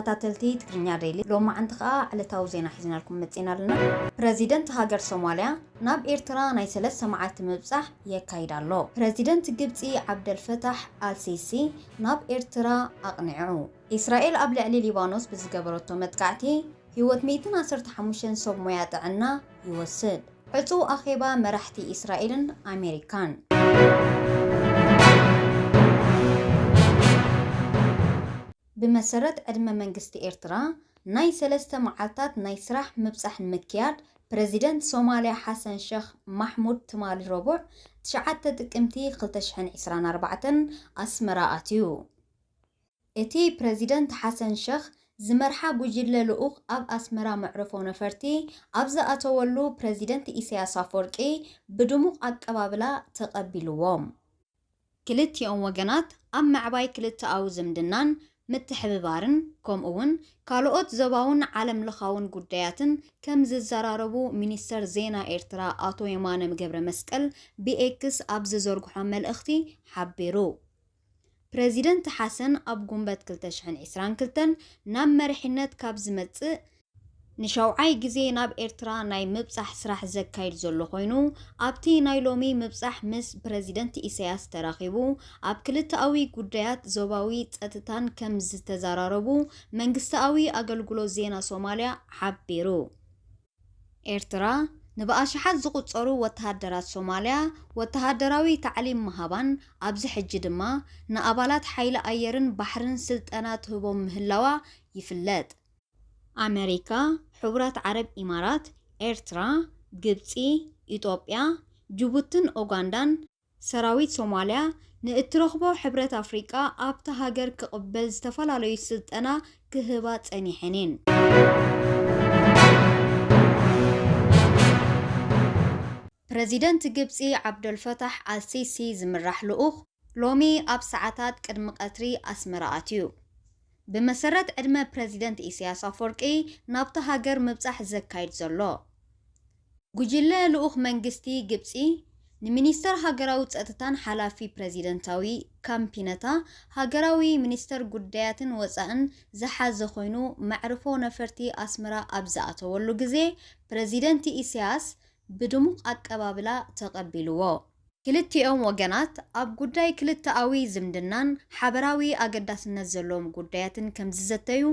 ተኸታተልቲ ትግርኛ ዴይሊ፣ ሎማዓንቲ ከኣ ዕለታዊ ዜና ሒዝናልኩም መጺና ኣለና። ፕረዚደንት ሃገር ሶማልያ ናብ ኤርትራ ናይ ሰለስተ መዓልቲ ምብጻሕ የካይድ ኣሎ። ፕረዚደንት ግብጺ ዓብደልፈታሕ ኣልሲሲ ናብ ኤርትራ ኣቕኒዑ። ኢስራኤል ኣብ ልዕሊ ሊባኖስ ብዝገበረቶ መጥቃዕቲ ህይወት ሚእትን ዓሰርተ ሓሙሽተን ሰብ ሞያ ጥዕና ይወስድ። ዕጹው ኣኼባ መራሕቲ ኢስራኤልን ኣሜሪካን። ብመሰረት ዕድመ መንግስቲ ኤርትራ፣ ናይ ሰለስተ መዓልታት ናይ ስራሕ ምብጻሕ ንምክያድ፣ ፕረዚደንት ሶማልያ ሓሰን ሸኽ ማሕሙድ ትማሊ ረቡዕ ትሽዓተ ጥቅምቲ ክልተ ሽሕን ዕስራን ኣርባዕተን ኣስመራ ኣትዩ። እቲ ፕረዚደንት ሓሰን ሸኽ ዝመርሓ ጉጅለ ልኡኽ ኣብ ኣስመራ መዕረፎ ነፈርቲ ኣብ ዝኣተወሉ፣ ፕረዚደንት ኢሳያስ ኣፈወርቂ ብድሙቕ ኣቀባብላ ተቐቢልዎም። ክልቲኦም ወገናት ኣብ ምዕባይ ክልተኣዊ ዝምድናን ምትሕብባርን፣ ከምኡ'ውን ካልኦት ዞባውን ዓለምለኻውን ጉዳያትን ከም ዝዘራረቡ ሚኒስተር ዜና ኤርትራ ኣቶ የማነ ገብረ መስቀል ብኤክስ ኣብ ዝዘርግሖ መልእኽቲ ሓቢሩ። ፕረዚደንት ሓሰን ኣብ ጉንበት ክልተ ሽሕን ዕስራን ክልተን ናብ መሪሕነት ካብ ዝመጽእ ንሻውዓይ ግዜ ናብ ኤርትራ ናይ ምብጻሕ ስራሕ ዘካይድ ዘሎ ኮይኑ፣ ኣብቲ ናይ ሎሚ ምብጻሕ ምስ ፕረዚደንት ኢሳያስ ተራኺቡ ኣብ ክልተኣዊ ጉዳያት ዞባዊ ጸጥታን ከም ዝተዘራረቡ መንግስተኣዊ ኣገልግሎት ዜና ሶማልያ ሓቢሩ። ኤርትራ ንብኣሽሓት ዝቑጸሩ ወተሃደራት ሶማልያ ወተሃደራዊ ታዕሊም ምሃባን ኣብዚ ሕጂ ድማ ንኣባላት ሓይሊ ኣየርን ባሕርን ስልጠና ትህቦም ምህላዋ ይፍለጥ። ኣመሪካ፣ ሕቡራት ዓረብ ኢማራት፣ ኤርትራ፣ ግብጺ፣ ኢትዮጵያ፣ ጅቡትን ኡጋንዳን ሰራዊት ሶማልያ ንእትረኽቦ ሕብረት ኣፍሪቃ ኣብታ ሃገር ክቕበል ዝተፈላለዩ ስልጠና ክህባ ጸኒሐን እየን። ፕረዚደንት ግብጺ ዓብደልፈታሕ ኣልሲሲ ዝምራሕ ልኡኽ ሎሚ ኣብ ሰዓታት ቅድሚ ቀትሪ ኣስመራ ኣትዩ። ብመሰረት ዕድመ ፕረዚደንት ኢሳያስ ኣፈወርቂ ናብታ ሃገር ምብጻሕ ዘካይድ ዘሎ ጉጅለ ልኡኽ መንግስቲ ግብጺ፣ ንሚኒስተር ሃገራዊ ጸጥታን ሓላፊ ፕረዚደንታዊ ካምፒነታ ሃገራዊ ሚኒስተር ጉዳያትን ወጻእን ዝሓዘ ኮይኑ፣ መዕርፎ ነፈርቲ ኣስመራ ኣብ ዝኣተወሉ ግዜ፣ ፕረዚደንት ኢሳያስ ብድሙቕ ኣቀባብላ ተቐቢልዎ። ክልቲኦም ወገናት ኣብ ጉዳይ ክልተኣዊ ዝምድናን ሓበራዊ ኣገዳስነት ዘለዎም ጉዳያትን ከም ዝዘተዩ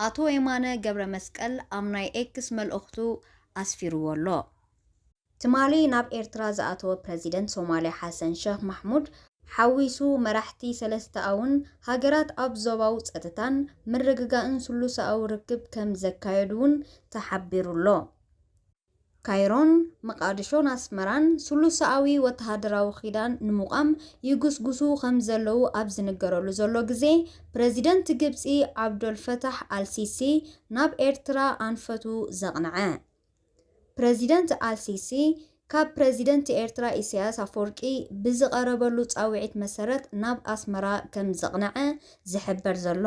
ኣቶ የማነ ገብረ መስቀል ኣብ ናይ ኤክስ መልእኽቱ ኣስፊርዎ ኣሎ። ትማሊ ናብ ኤርትራ ዝኣተወ ፕረዚደንት ሶማልያ ሓሰን ሸኽ ማሕሙድ ሓዊሱ መራሕቲ ሰለስተኣውን ሃገራት ኣብ ዞባዊ ጸጥታን ምርግጋእን ስሉሳዊ ርክብ ከም ዘካየዱ እውን ተሓቢሩ ኣሎ። ካይሮን፣ መቓድሾን ኣስመራን ስሉሳኣዊ ወተሃደራዊ ኪዳን ንምቋም ይጉስጉሱ ከም ዘለዉ ኣብ ዝንገረሉ ዘሎ ግዜ፣ ፕረዚደንት ግብጺ ዓብዶልፈታሕ ኣልሲሲ ናብ ኤርትራ ኣንፈቱ ዘቕንዐ። ፕረዚደንት ኣልሲሲ፣ ካብ ፕረዚደንት ኤርትራ ኢሳያስ ኣፈወርቂ ብዝቐረበሉ ጻውዒት መሰረት ናብ ኣስመራ ከም ዘቕንዐ ዝሕበር ዘሎ።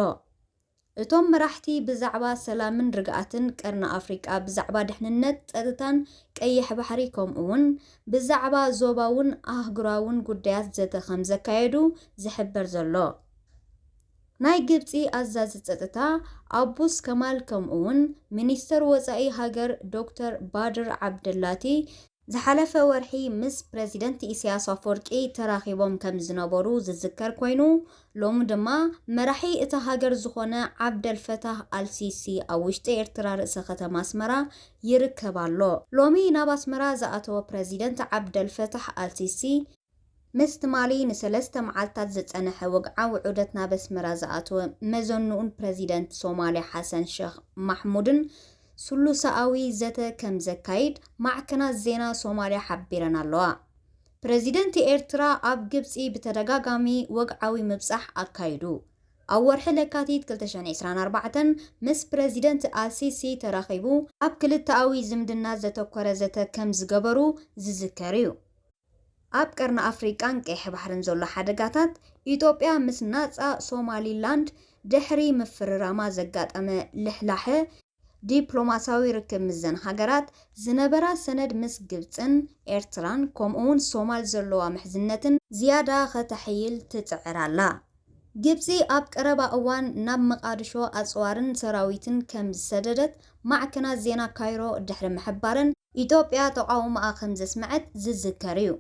እቶም መራሕቲ ብዛዕባ ሰላምን ርግኣትን ቀርኒ ኣፍሪቃ፣ ብዛዕባ ድሕንነት፣ ጸጥታን ቀይሕ ባሕሪ፣ ከምኡ'ውን ብዛዕባ ዞባውን ኣህጉራውን ጉዳያት ዘተ ከም ዘካየዱ ዝሕበር ዘሎ። ናይ ግብጺ ኣዛዚ ጸጥታ ኣቡስ ከማል፣ ከምኡ'ውን ሚኒስተር ወጻኢ ሃገር ዶክተር ባድር ዓብደላቲ፣ ዝሓለፈ ወርሒ ምስ ፕረዚደንት ኢሳያስ ኣፈወርቂ ተራኺቦም ከም ዝነበሩ ዝዝከር ኮይኑ፣ ሎሚ ድማ መራሒ እታ ሃገር ዝኾነ ዓብደል ፈታህ ኣልሲሲ ኣብ ውሽጢ ኤርትራ ርእሰ ከተማ ኣስመራ ይርከብ ኣሎ። ሎሚ ናብ ኣስመራ ዝኣተወ ፕረዚደንት ዓብደል ፈታህ ኣልሲሲ፣ ምስ ትማሊ ንሰለስተ መዓልታት ዝጸንሐ ወግዓዊ ዑደት ናብ ኣስመራ ዝኣተወ መዘንኡን ፕረዚደንት ሶማልያ ሓሰን ሸኽ ማሕሙድን ስሉሳኣዊ ዘተ ከም ዘካይድ ማዕከናት ዜና ሶማልያ ሓቢረን ኣለዋ። ፕረዚደንት ኤርትራ ኣብ ግብጺ ብተደጋጋሚ ወግዓዊ ምብጻሕ ኣካይዱ። ኣብ ወርሒ ለካቲት ክልተ ሽሕን ዕስራን ኣርባዕተን ምስ ፕረዚደንት ኣልሲሲ ተራኺቡ ኣብ ክልተኣዊ ዝምድና ዘተኮረ ዘተ ከም ዝገበሩ ዝዝከር እዩ። ኣብ ቀርኒ ኣፍሪቃን ቀይሕ ባሕርን ዘሎ ሓደጋታት፣ ኢትዮጵያ ምስ ናጻ ሶማሊላንድ ድሕሪ ምፍርራማ ዘጋጠመ ልሕላሐ ዲፕሎማሲያዊ ርክብ ምስዘን ሃገራት ዝነበራ ሰነድ ምስ ግብጽን ኤርትራን ከምኡ'ውን ሶማል ዘለዋ ምሕዝነትን ዝያዳ ከተሐይል ትጽዕር ኣላ። ግብጺ ኣብ ቀረባ እዋን ናብ መቓድሾ ኣጽዋርን ሰራዊትን ከም ዝሰደደት ማዕከናት ዜና ካይሮ ድሕሪ ምሕባረን፣ ኢትዮጵያ ተቓውሞኣ ከም ዘስምዐት ዝዝከር እዩ።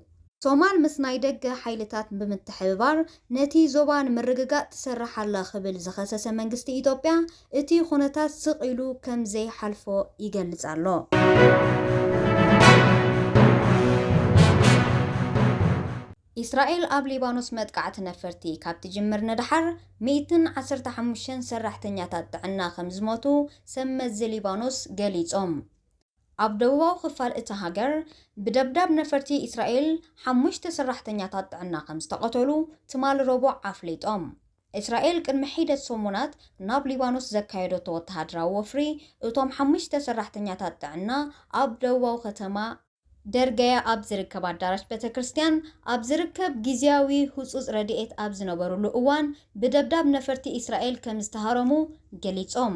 ሶማል ምስ ናይ ደገ ሓይልታት ብምትሕብባር ነቲ ዞባ ንምርግጋእ ትሰርሕ ኣላ ክብል ዝኸሰሰ መንግስቲ ኢትዮጵያ፣ እቲ ኩነታት ስቕ ኢሉ ከም ዘይሓልፎ ይገልጽ ኣሎ። ኢስራኤል ኣብ ሊባኖስ መጥቃዕቲ ነፈርቲ ካብ ትጅምር ንደሓር፣ ሚእትን ዓሰርተ ሓሙሽተን ሰራሕተኛታት ጥዕና ከም ዝሞቱ ሰብ መዚ ሊባኖስ ገሊጾም። ኣብ ደቡባዊ ክፋል እታ ሃገር፣ ብደብዳብ ነፈርቲ ኢስራኤል ሓሙሽተ ሰራሕተኛታት ጥዕና ከም ዝተቐተሉ ትማሊ ረቡዕ ኣፍሊጦም። እስራኤል ቅድሚ ሒደት ሰሙናት ናብ ሊባኖስ ዘካየደቶ ወተሃደራዊ ወፍሪ፣ እቶም ሓሙሽተ ሰራሕተኛታት ጥዕና ኣብ ደቡባዊ ከተማ ደርገያ ኣብ ዝርከብ ኣዳራሽ ቤተ ክርስቲያን ኣብ ዝርከብ ግዝያዊ ህጹጽ ረድኤት ኣብ ዝነበሩሉ እዋን፣ ብደብዳብ ነፈርቲ እስራኤል ከም ዝተሃረሙ ገሊጾም።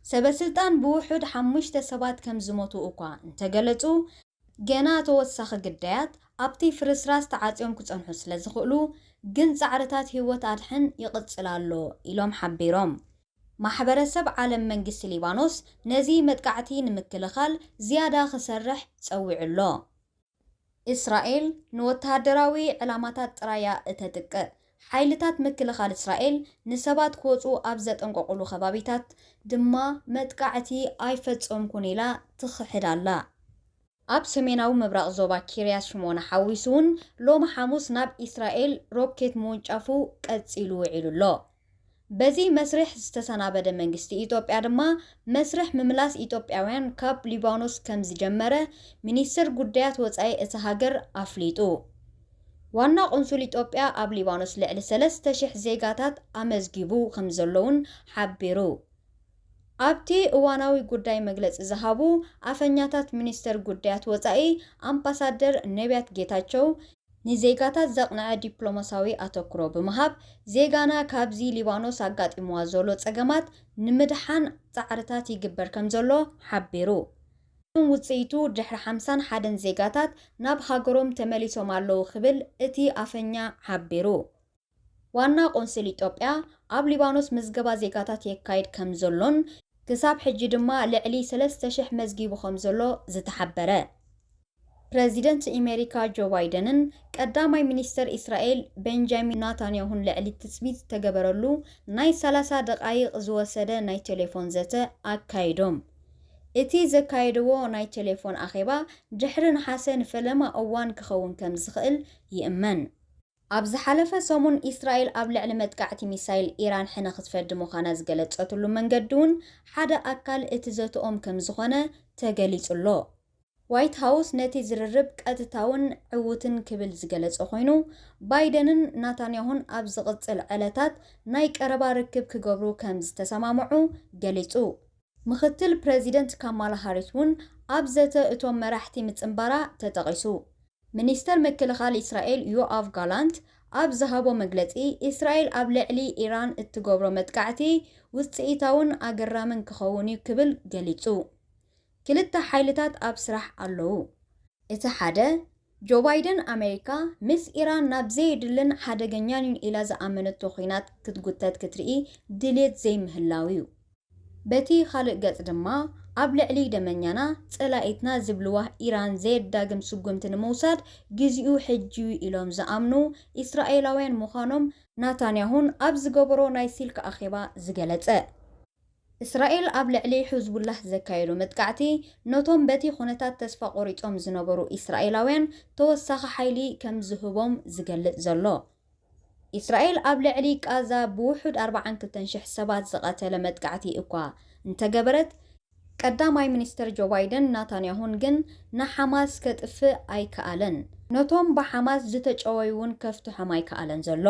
ሰበ ስልጣን ብውሑድ ሓሙሽተ ሰባት ከም ዝሞቱ እኳ እንተገለጹ፣ ገና ተወሳኺ ግዳያት ኣብቲ ፍርስራስ ተዓጽዮም ክጸንሑ ስለ ዝኽእሉ ግን ጻዕርታት ህይወት ኣድሕን ይቕጽል ኣሎ ኢሎም ሓቢሮም። ማሕበረሰብ ዓለም መንግስቲ ሊባኖስ ነዚ መጥቃዕቲ ንምክልኻል ዝያዳ ክሰርሕ ጸዊዑ ኣሎ። እስራኤል ንወተሃደራዊ ዕላማታት ጥራያ እተጥቅዕ። ሓይልታት ምክልኻል እስራኤል ንሰባት ክወጹ ኣብ ዘጠንቀቑሉ ከባቢታት ድማ መጥቃዕቲ ኣይፈጸምኩን ኢላ ትኽሕድ ኣላ። ኣብ ሰሜናዊ ምብራቕ ዞባ ኪርያት ሽሞና ሓዊሱ እውን ሎሚ ሓሙስ ናብ ኢስራኤል ሮኬት ምውንጫፉ ቀጺሉ ውዒሉ ኣሎ። በዚ መስርሕ ዝተሰናበደ መንግስቲ ኢትዮጵያ ድማ መስርሕ ምምላስ ኢትዮጵያውያን ካብ ሊባኖስ ከም ዝጀመረ ሚኒስትር ጉዳያት ወጻኢ እቲ ሃገር ኣፍሊጡ። ዋና ቆንሱል ኢትዮጵያ ኣብ ሊባኖስ ልዕሊ ሰለስተ ሽሕ ዜጋታት ኣመዝጊቡ ከም ዘሎ እውን ሓቢሩ። ኣብቲ እዋናዊ ጉዳይ መግለጺ ዝሃቡ ኣፈኛታት ሚኒስተር ጉዳያት ወጻኢ ኣምባሳደር ነቢያት ጌታቸው፣ ንዜጋታት ዘቕንዐ ዲፕሎማሲያዊ ኣተኩሮ ብምሃብ፣ ዜጋና ካብዚ ሊባኖስ ኣጋጢምዋ ዘሎ ጸገማት ንምድሓን ጻዕርታት ይግበር ከም ዘሎ ሓቢሩ። ውጽኢቱ ድሕሪ ሓምሳን ሓደን ዜጋታት ናብ ሃገሮም ተመሊሶም ኣለዉ ክብል እቲ ኣፈኛ ሓቢሩ። ዋና ቆንስል ኢትዮጵያ ኣብ ሊባኖስ ምዝገባ ዜጋታት የካይድ ከም ዘሎን ክሳብ ሕጂ ድማ ልዕሊ ሰለስተ ሽሕ መዝጊቡ ከም ዘሎ ዝተሓበረ። ፕረዚደንት ኣሜሪካ ጆ ባይደንን ቀዳማይ ሚኒስተር እስራኤል ቤንጃሚን ናታንያሁን ልዕሊ ትጽቢት ዝተገበረሉ ናይ ሰላሳ ደቓይቕ ዝወሰደ ናይ ቴሌፎን ዘተ ኣካይዶም። እቲ ዘካየድዎ ናይ ቴሌፎን ኣኼባ ድሕሪ ነሓሰ ንፈለማ እዋን ክኸውን ከም ዝኽእል ይእመን። ኣብ ዝሓለፈ ሰሙን፣ እስራኤል ኣብ ልዕሊ መጥቃዕቲ ሚሳይል ኢራን ሕነ ክትፈዲ ምዃና ዝገለጸትሉ መንገዲ እውን ሓደ ኣካል እቲ ዘተኦም ከም ዝኾነ ተገሊጹ ኣሎ። ዋይት ሃውስ ነቲ ዝርርብ ቀጥታውን ዕዉትን ክብል ዝገለጾ ኮይኑ፣ ባይደንን ናታንያሁን ኣብ ዝቕጽል ዕለታት ናይ ቀረባ ርክብ ክገብሩ ከም ዝተሰማምዑ ገሊጹ። ምኽትል ፕረዚደንት ካማላ ሃሪስ እውን ኣብ ዘተ እቶም መራሕቲ ምጽንባራ ተጠቒሱ። ሚኒስተር ምክልኻል እስራኤል ዮኣቭ ጋላንት ኣብ ዝሃቦ መግለጺ፣ እስራኤል ኣብ ልዕሊ ኢራን እትገብሮ መጥቃዕቲ ውጽኢታውን ኣገራምን ክኸውን እዩ ክብል ገሊጹ። ክልተ ሓይልታት ኣብ ስራሕ ኣለዉ። እቲ ሓደ፣ ጆ ባይደን ኣሜሪካ ምስ ኢራን ናብ ዘየድልን ሓደገኛን እዩ ኢላ ዝኣመነቶ ኲናት ክትጉተት ክትርኢ ድልየት ዘይምህላው እዩ። በቲ ካልእ ገጽ ድማ፣ ኣብ ልዕሊ ደመኛና፣ ጸላኢትና ዝብልዋ ኢራን ዘየዳግም ስጉምቲ ንምውሳድ ግዜኡ ሕጂ እዩ ኢሎም ዝኣምኑ እስራኤላውያን ምዃኖም ናታንያሁን ኣብ ዝገበሮ ናይ ስልኪ ኣኼባ ዝገለጸ። እስራኤል ኣብ ልዕሊ ሑዝቡላህ ዘካየዶ መጥቃዕቲ፣ ነቶም በቲ ኩነታት ተስፋ ቆሪጾም ዝነበሩ እስራኤላውያን ተወሳኺ ሓይሊ ከም ዝህቦም ዝገልጽ ዘሎ። እስራኤል ኣብ ልዕሊ ቃዛ ብውሑድ ኣርባዓን ክልተን ሽሕ ሰባት ዝቐተለ መጥቃዕቲ እኳ እንተገበረት፣ ቀዳማይ ሚኒስተር ጆ ባይደን ናታንያሁን ግን ንሓማስ ከጥፍእ ኣይከኣለን። ነቶም ብሓማስ ዝተጨወዩ እውን ከፍትሖም ኣይከኣለን ዘሎ።